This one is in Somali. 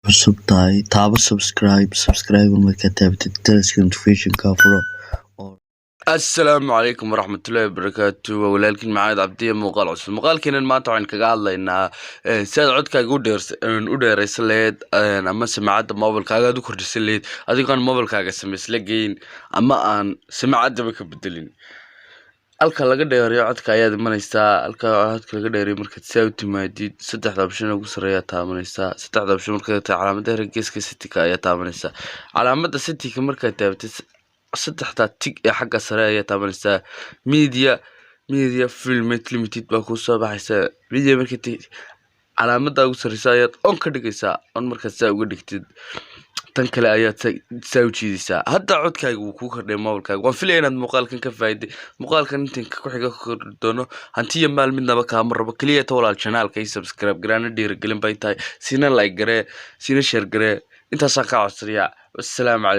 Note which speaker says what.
Speaker 1: Cusub tahay, taabo subscribe. Subscribe markaad taabatid, taraska notification-ka furo oo
Speaker 2: Asalaamu calaykum waraxmatullaahi wabarakaatu. Waa walaalkiin Maxamed Cabdiye, muuqaal cusub. Muuqaalkeenan maanta waxaan kaga hadlaynaa si aad codkaaga u dheeraysan lahayd ama samaacadda mobilkaaga aad u kordhisan lahayd, adigoon mobilkaaga samaysla geyn ama aan samacaddaba ka bedelin. Halka laga dheereeyo codka ayaad imanaysaa. Halka codka laga dheereeyo markaad saa u timaadid, saddexda option ugu sarreeya taabanaysaa. Saddexda option markaad tahay, calaamadda geeska setting-ka ayaa taabanaysaa. Calaamadda setting-ka markaad taabatid, saddexda tig ee xagga sare ayaa taabanaysaa. Media volume limited baa kuu soo baxaysa. Media markaad tagtid, calaamadda ugu sarreysa ayaad on ka dhigaysaa. On markaad saa uga dhigtid, tan kale ayaad saa u jiidaysaa. Hadda codkaaga wuu kuu kordhay mobilkaaga. Waan filaya inaad muuqaalkan ka faa'iiday. Muuqaalkan intan ku xiga ku kordhi doono. Hanti iyo maal midnaba kaama rabo. Keliya ta, walaal, channel-ka iyo subscribe garaana dhiirigelin bay tahay. Siina like garee, siina share garee. Intaasaan kaa codsanayaa. Wassalaamu calaykum.